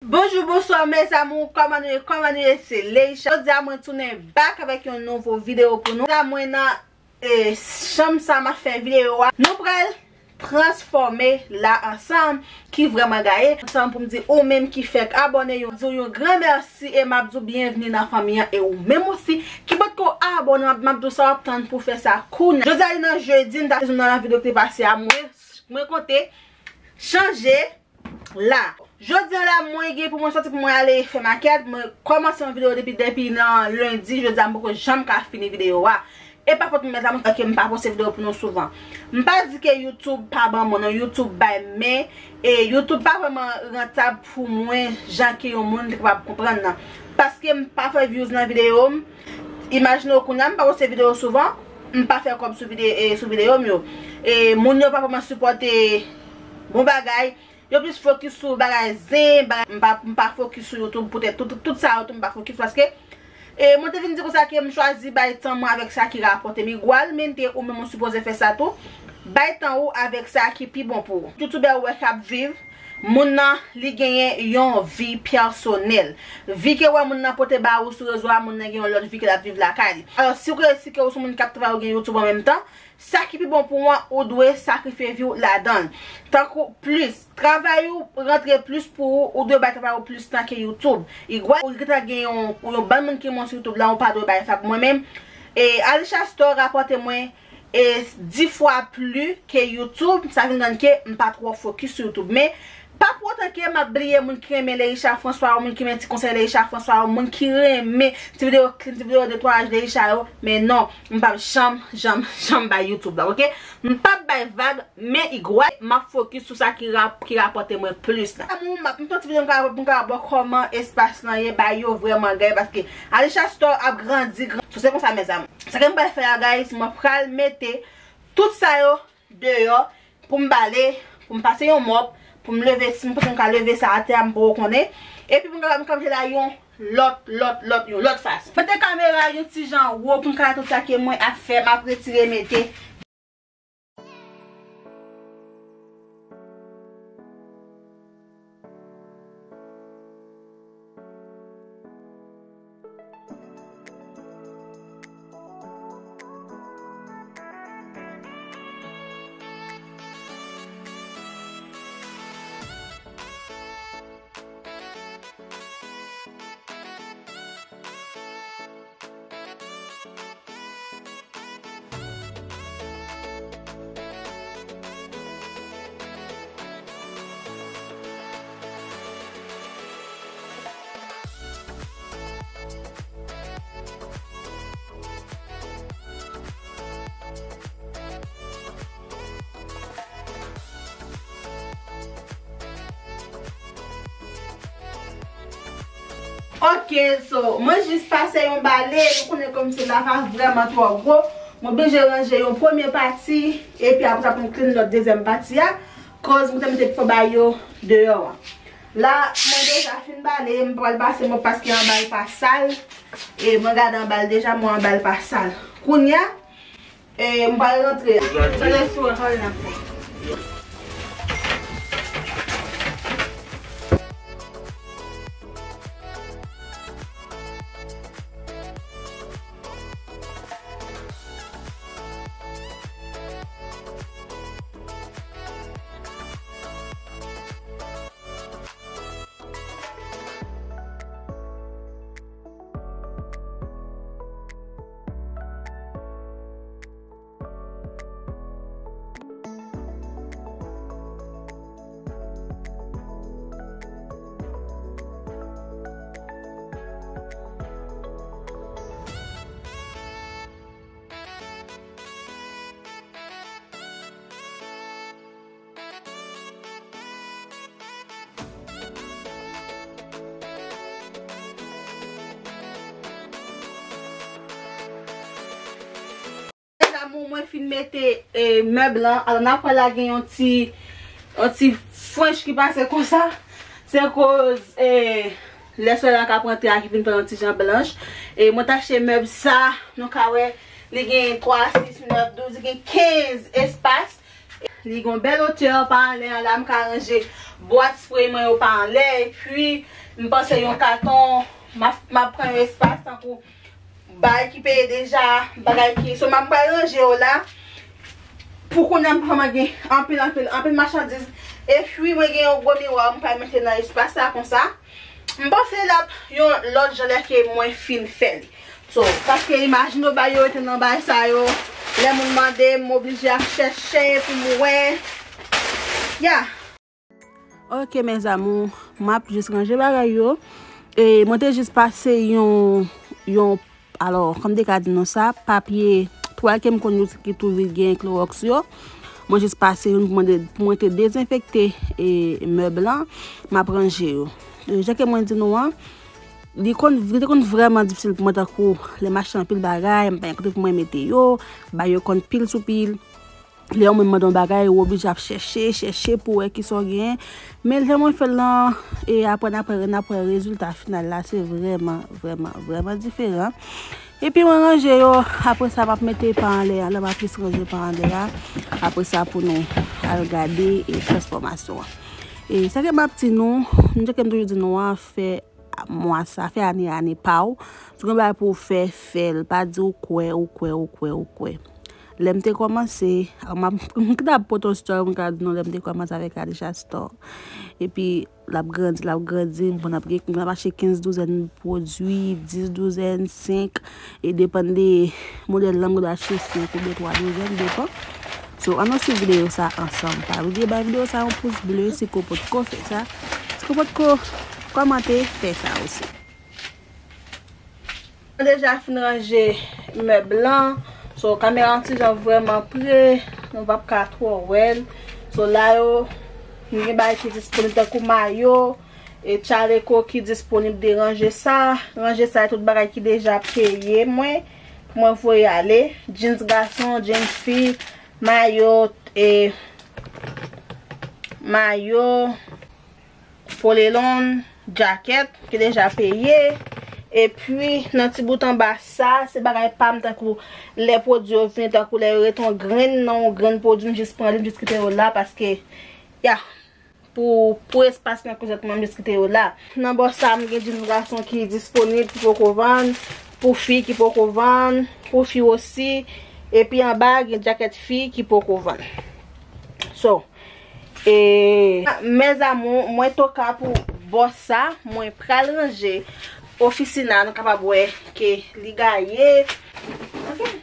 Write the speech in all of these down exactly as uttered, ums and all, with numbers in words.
Bonjou, bonswa, mes amours, kòman nou ye, kòman nou ye, se Leisha. Jodi a, mwen tounen back avèk yon nouvo videyo pou nou. Jodi a, mwen nan, e, chanm sa m ap fè videyo a. Nou pral transfòme la ansanm, ki vrèman gaye. Ansanm pou m di ou menm ki fèk abòne, yon, di w yon gran mèsi e m ap di w byenvni nan fanmi an. E ou menm osi ki potko abòne, m ap, m ap di w sa w ap tann pou fè sa kounye a. Jodi a li nan jedi, m ta di w nan videyo ki te pase a, mwen, mwen konte chanje la. Jodi a la, mwen gen pou mwen sòti pou mwen ale fè makèt. Mwen kòmanse yon videyo depi, depi nan lendi. Jodi a, m poko janm ka fini videyo a. E pa fòt mwen, mes amours, ke m pa poste videyo pou nou souvan. M pa di ke YouTube pa ban mwen, non, YouTube bay, men, e, YouTube pa vrèman rantab pou mwen, jan ke yon moun te kapab konprann nan. Paske m pa fè views nan videyo m. Imajine w kounye a, m pa poste videyo souvan, m pa fè kòb sou videyo, e, sou videyo m yo. E, moun yo pa vrèman sipòte bon bagay. Yo plis fokis sou bagay zen, bagay, m pa, m pa fokis sou YouTube poutèt tout, tout, tout sa yo tou m pa fokis paske, e, mwen te vin di konsa ke m chwazi bay tan mwen avèk sa ki rapòte m. Igualmente, ou menm ou sipoze fè sa tou. Bay tan ou avèk sa ki pi bon pou ou. Youtubè ou wè k ap viv, moun nan li genyen yon vi pèsonèl. Vi ke w wè moun nan pote ba ou sou rezo a, moun nan gen yon lòt vi ke l ap viv lakay li. Alò, si w ke, si ke ou se yon moun k ap travay ou gen YouTube an menm tan, sa ki pi bon pou ou an, ou dwe sakrifye vi w ladan l. Tankou plis, travay ou rantre plis pou ou, ou dwe bay travay ou plis tan ke YouTube. Igual, ou gentan gen yon, yon bann moun ki monte sou YouTube la, ou pa dwe bay sa pou mwen menm. E Alisha Store rapòte mwen, e dis fwa pli ke YouTube, sa vin rann ke m pa twò fokis sou YouTube. Men, pa pou otan ke m ap bliye moun ki renmen Leisha François, moun ki renmen ti konsèy Leisha François, moun ki renmen ti videyo clean, ti videyo netwayaj Leisha yo. Men non, m p ap janm, janm, janm bay YouTube la, oke? M p ap bay vag, men igual, m ap fokis sou sa ki rap-, ki rapòte mwen plis la. Amour, m ap, m fè yon ti videyo m ka, m ka ba w kòman espas lan ye, bagay yo vrèman gaye, paske Alisha Store ap grandi, gran-, so se konsa, mes amours. Sa ke m pral fè a, guys, mwen pral mete tout sa yo deyò pou m bale, pou m pase yon mòp, pou m leve, si m panse m ka leve sa atè a, m poko konnen. Epi pou m ka, m ka mete la yon lòt, lòt, lòt, yon lòt fason. Mete kamera yon ti jan wo pou m ka tout sa ke mwen ap fè, m ap retire mete. Ok, so, mwen jis pase yon bale, nou konnen kòmsi la pa vrèman twò gwo. Mwen oblije ranje yon premye pati, epi apre sa pou m clean lòt dezyèm pati a, koz mwen te mete pou fè bagay yo deyò a. La, mwen deja fin bale, m pral pase mwen paske anba l pa sal, e mwen gade anba l deja, mwen anba l pa sal. Kounye a, E, m pral rantre. Tande sou hòl nan fè. Mes amours, mwen fin mete, e, mèb lan. Alò, n ap wè la gen yon ti, yon ti french ki pase konsa. Se koz, e, lè solèy la k ap rantre a ki vin fè yon ti jan blanch. E mwen t achte mèb sa, nou ka wè, li gen twa, sis, nèf, douz, li gen kenz espas. Li gon bèl otè, pa anlè an la, m ka ranje bwat spray mwen yo pa anlè, epi m panse yon katon, m ap, m ap pran yon espas tankou bay ki peye deja, bagay ki, so m ap pral ranje yo la. Pou kounye a m pa gen anpil, anpil, anpil machandiz. Epi mwen gen yon gwo miwa m pral mete nan espas la konsa. M panse l ap yon lòt jan lè ke mwen fin fè li. So, paske imajine w bay yo rete nan bay sa yo. Lè moun mande m, m oblije ap chèche pou m wè. Ya. Ok, mes amours, m ap jis ranje bagay yo. E mwen te jis pase yon, yon, alò, kòm te ka di nou sa, papye twal ke m konn itilize ki toujou gen klowòks yo. Mwen jis pase youn pou mwen de-, pou mwen te dezenfekte e mèb lan, m ap ranje yo. E jan ke mwen di nou an, li konn, li te konn vrèman difisil pou mwen tankou lè m achte anpil bagay, m pa gen kote pou mwen mete yo, bagay yo konn pil sou pil. Lè yon moun mande yon bagay, ou oblije ap chèche, chèche pou wè kisa w genyen. Men lè mwen fè l lan, e apre n ap wè, n ap wè rezilta final la, se vrèman, vrèman, vrèman diferan. Epi mwen ranje yo, apre sa m ap mete pa anlè a, lè m ap jis ranje pa anlè a. Apre sa pou nou al gade e transfòmasyon an. E sa ke m ap di nou, m jan ke m toujou di nou an, fè mwa sa, fè ane a ane pa w. Si w gen bagay pou w fè, fè l. Pa di w kwè, ou kwè, ou kwè, ou kwè. Lè m te kòmanse, m ap, m t ap pote yon story, m ka di nou lè m te kòmanse avèk Kadisha Store. Epi, l ap grandi, l ap grandi, m konn ap gen, m ap achte kenz douzèn pwodui, dis douzèn, senk, e depann de modèl lan, m gendwa achte senk oubyen twa douzèn, depan. So, ann nou swiv videyo sa ansanm. Pa bliye bay videyo sa yon pous ble, si ke w potko fè sa. Si ke w potko kòmante, fè sa osi. Mwen deja fin ranje mèb lan. So, kamera an ti jan vrèman pre. Nou p ap ka twò wè l. So, la yo, m gen bagay ki disponib tankou mayo, e tchaleko ki disponib de ranje sa. Ranje sa e tout bagay ki deja peye mwen. Pou mwen voye ale. Jeans gason, jeans fi, mayo, e mayo, polelon, djakèt ki deja peye. Epi, nan ti bout anba sa, se bagay pa m, tankou lè pwodui yo vini, tankou lè yo rete yon grenn nan yon grenn pwodui, m jis pran li, m jis kite yo la, paske, ya, pou, pou espas nan klozèt mwen, m jis kite yo la. Nan bò sa, m gen jeans gason ki disponib, ki poko vann, pou fi ki poko vann, pou fi osi. Epi anba, gen djakèt fi ki poko vann. So, E, mes amours, mwen toka pou bò sa, mwen pral ranje ofisina, nou kapab wè ke li gaye. Ok.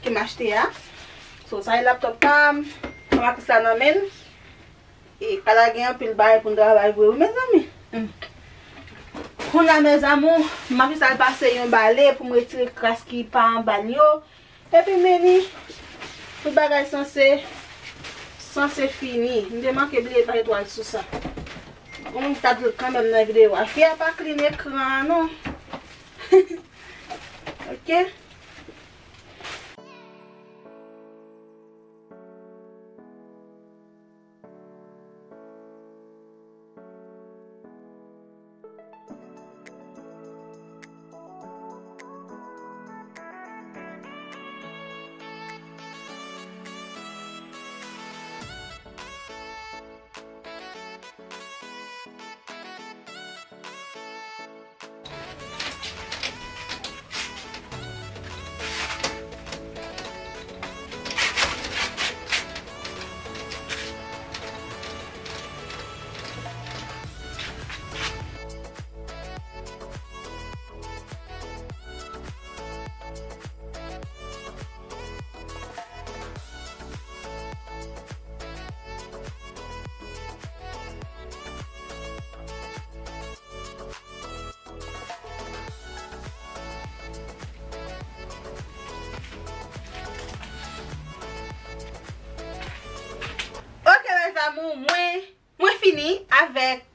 Ke m achte a. So, sa e laptòp pa m. Mwen ak sa nan men l. E, pa ta gen anpil bagay pou n travay vre wi, mezanmi. Hmm. Kounye a, mes amours, m ap jis al pase yon bale pou m retire kras ki pa anba l yo. Epi, men li, tout bagay sanse, sanse fini. M te manke bliye pase twal sou sa. Bon, m ta di l kanmenm nan videyo a. Fi a pa clean ekran an, non. Ok.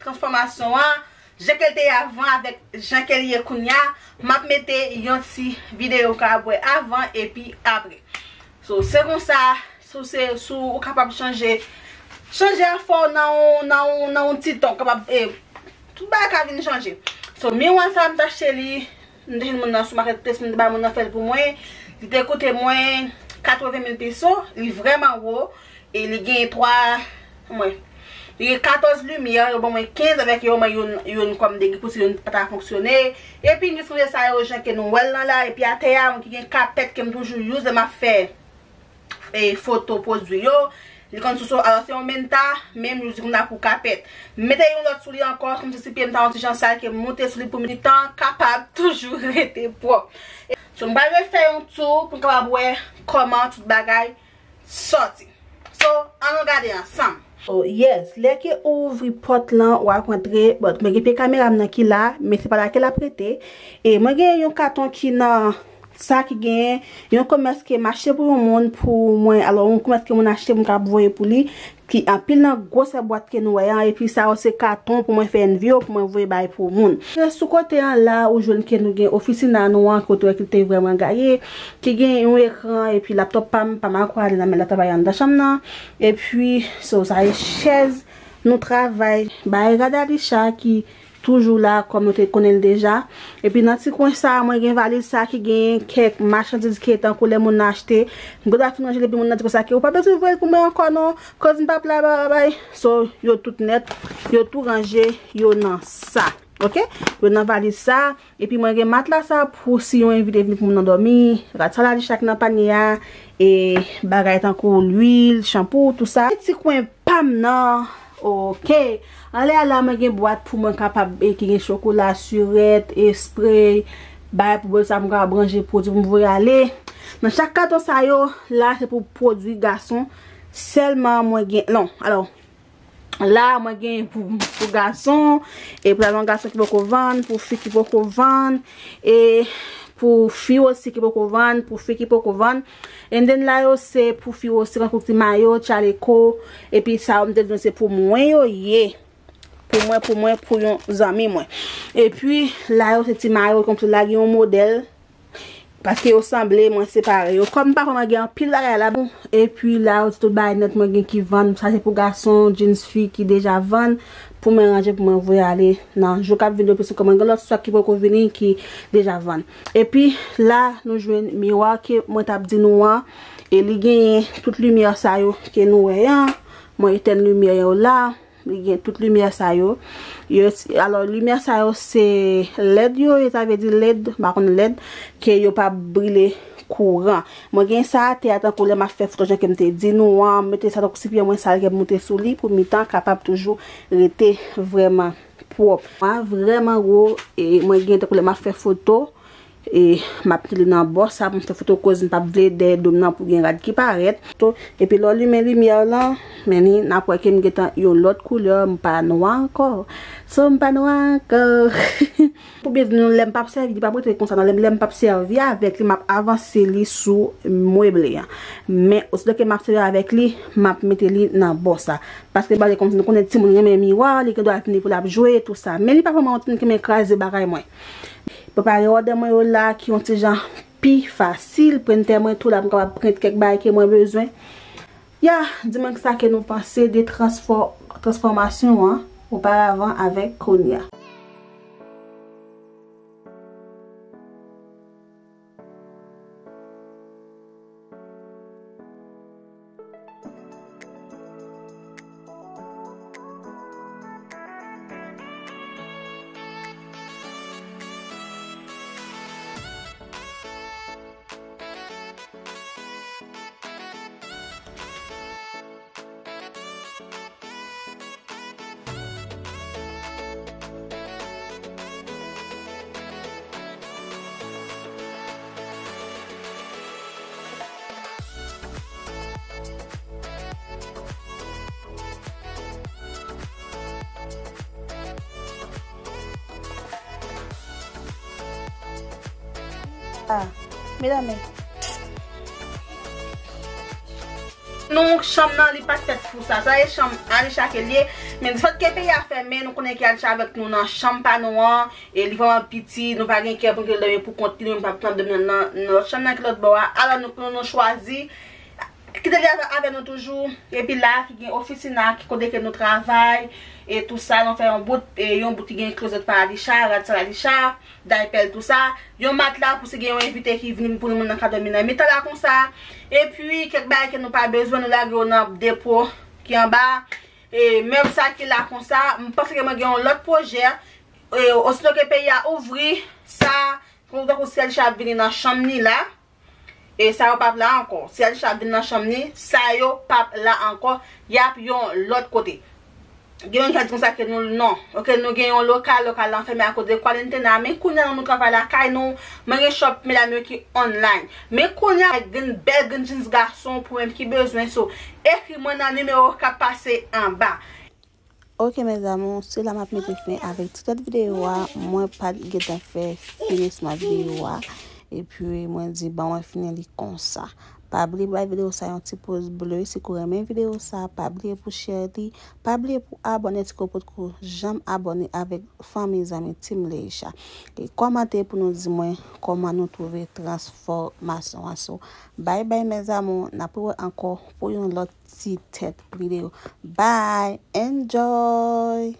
Transfòmasyon an, jan ke l te ye avan avèk jan ke l ye kounye a, m ap mete yon ti videyo kapab wè avan epi apre. So, se konsa, si w se, si w kapab chanje, chanje afè w nan yon, nan yon, nan yon ti tan, w kapab, eh, tout bagay ka vin chanje. So, miwa sa, m t achte li, m te jwenn moun nan sou makètples, m te bay moun nan fè l pou mwen. Li te koute mwen katreven mil peso, li vrèman wo. E li gen twa, mwen, li gen katòz limyè, yo ban mwen kenz avèk yo, mwen youn, youn kòm degi pou si youn pa ta fonksyone. Epi m jis ranje sa yo jan ke nou wè l lan la, epi atè a, mwen ki gen kapèt ke m toujou use lè m ap fè, e, foto pwodui yo. Li konn sou so, alò se yon menta, men m jis di kounye a pou kapèt. M mete yon lòt sou li ankò, kòmsi si pye m ta yon ti jan sal ke m moute sou li pou m li tan kapab toujou rete pwòp. So, m pral refè yon tour pou m kapab wè kòman tout bagay sòti. So, ann nou gade ansanm. Oh yes, lè ke ou ouvri pòt lan, w ap rantre. Bon, mwen gen pye kamera m nan ki la, men se pa la ke l ap rete. E mwen gen yon katon ki nan sa ki gen yon komès ke m achte pou yon moun pou mwen. Alò, yon komès ke moun achte pou m ka voye pou li. Ki anpil nan gwosè bwat ke nou wè an, epi sa yo se katon pou mwen fè envyo, pou mwen voye bay pou moun. Sou kote an la, ou jwenn ke nou gen ofisin a nou an, kote w wè ki te vrèman gaye, ki gen yon ekran, epi laptòp pa m, pa m akware nan men la travay anndan chanm nan. Epi, so, sa e chèz nou travay. Bay rad Alisha ki toujou la, kòm nou te konnen l deja. Epi nan ti kwen sa, mwen gen valiz sa ki gen kèk machandiz ke tankou lè moun nan achte, m gen dwa fin ranje l epi moun nan di konsa ke ou pa bezwen voye l pou mwen ankò non, koz m p ap la, bababay. So, yo tout nèt, yo tou ranje, yo nan sa. Oke? Yo nan valiz sa. Epi mwen gen matla sa pou si yon envite vini pou moun nan dòmi, rad sa la li chak nan panye a, e bagay tankou lwil, chanpou, tou sa. Ti kwen pa m nan. Oke. Anlè a la, mwen gen bwat pou mwen kapab, e, ki gen chokola, sirèt, espre, bagay pou bwè sa pou m kapab ranje pwodui pou m voye ale. Nan chak katon sa yo, la se pou pwodui gason sèlman mwen gen. Non, alò, la mwen gen pou, pou gason, e pou la yon gason ki poko vann, pou fi ki poko vann, e pou fi osi ki poko vann, pou fi ki poko vann. And then la yo se pou fi osi, tankou ti mayo, tchaleko, epi sa yo m te di nou se pou mwen yo ye. Pou mwen, pou mwen, pou yon zanmi mwen. Epi la yo se ti mayo, kòmsi la gen yon modèl. Paske yo sanble, mwen separe yo. Kòm m pa vrèman gen anpil bagay la, bon. Epi la yo se tout bagay nèt mwen gen ki vann. Sa se pou gason, jeans fi ki deja vann. Pou mwen ranje, pou mwen voye ale nan jou k ap vini yo, paske mwen gen lòt stòk ki poko vini ki deja vann. Epi la, nou jwenn miwa ke mwen t ap di nou an. E li genyen tout limyè sa yo ke nou wè an. Mwen etèn limyè yo la. Li gen tout limyè sa yo. Yo, alò, limyè sa yo se lèd yo ye, sa vle di lèd, m pa konn lèd, ke yo pa brile kouran. Mwen gen sa atè a tankou lè m ap fè foto jan ke m te di nou an, m mete sa tankou si pye mwen sal ke m moute sou li pou mitan kapab toujou rete vrèman pwòp. Mwen vrèman wo, e mwen gen tankou lè m ap fè foto, e m ap kite li nan bò sa pou m fè foto koz m p ap vle dèyè do m nan pou gen rad ki parèt. To, epi lè w limen limyè w lan, men ni, n ap wè ke m gentan yon lòt koulè, m pa nwa ankò. So, m pa nwa ankò. Pou byen di nou, lè m p ap sèvi, li p ap rete konsa non. Lè, lè m p ap sèvi avèk li, m ap avanse li sou mweble an. Men, osito ke m ap sèvi avèk li, m ap mete li nan bò sa. Paske bagay kòmsi nou konnen timoun renmen miwa, li gen dwa vini pou l ap jwe, tou sa. Men li pa vrèman yon timoun ki renmen kraze bagay mwen. Prepare òdè mwen yo la, ki yon ti jan pi fasil. Prentè mwen tou la, m kapab prent kèk bagay ke mwen bezwen. Ya, di mwen kisa ke nou panse de transfò-, transfòmasyon an oparavan avèk kounye a. Ah, medam, Nou, chanm nan, li pa t fèt pou sa. Sa e chanm Alisha ke l ye. Men di fèt ke peyi a fèmen, nou konnen ke Alisha avèk nou nan chanm pa nou an. E li vrèman piti, nou pa gen kè pou n kite l dòmi pou kont li, nou pa pou n ap dòmi nan, nan, nan lòt chanm nan ki lòt bò a. Alò, nou, nou, nou chwazi kite li avè, avè nou toujou. Epi la, ki gen ofisina, ki kote ke nou travay, e tou sa, nou fè yon bout, e yon bout ki gen klozèt pa Alisha, radsal Alisha, daypè l, tou sa. Yon matla pou si gen yon envite ki vini pou moun nan ka dòmi nan mitan la konsa. Epi, kèk bagay ke nou pa bezwen, nou lage yo nan depo ki anba. E mèb sa ki la konsa, m panse ke mwen gen yon lòt pwojè. E, osito ke peyi a ouvri, sa, tankou si Alisha ap vini nan chanm ni la. E sa yo p ap la ankò. Si Alisha ap vin nan chanm ni, sa yo p ap la ankò. Y ap yon lòt kote. Gen moun ki ap di konsa ke nou, non. Ok, nou gen yon lokal, lokal la fèmen akoz de kwarantena. Men kounye a nou travay lakay nou. Mwen gen shop medam yo ki online. Men kounye a gen bèl grenn jeans gason pou menm ki bezwen. So, ekri mwen nan nimewo k ap pase anba. Ok, mes amours, se la m ap mete fen avèk ti tèt videyo a. Mwen pa t gentan fè finisman videyo a. Epi, mwen di, ban mwen fini li konsa. Pa bliye bay videyo sa yon ti poz ble. Si w renmen videyo sa, pa bliye pou share li. Pa bliye pou abòne si w potko janm abòne avèk fanmi, zanmi, Team Leisha. E kòmante pou nou di mwen kòman nou twouve transfòmasyon an. So, bye bye, mes amours. N ap wè ankò pou yon lòt ti tèt videyo. Bye. Enjoy.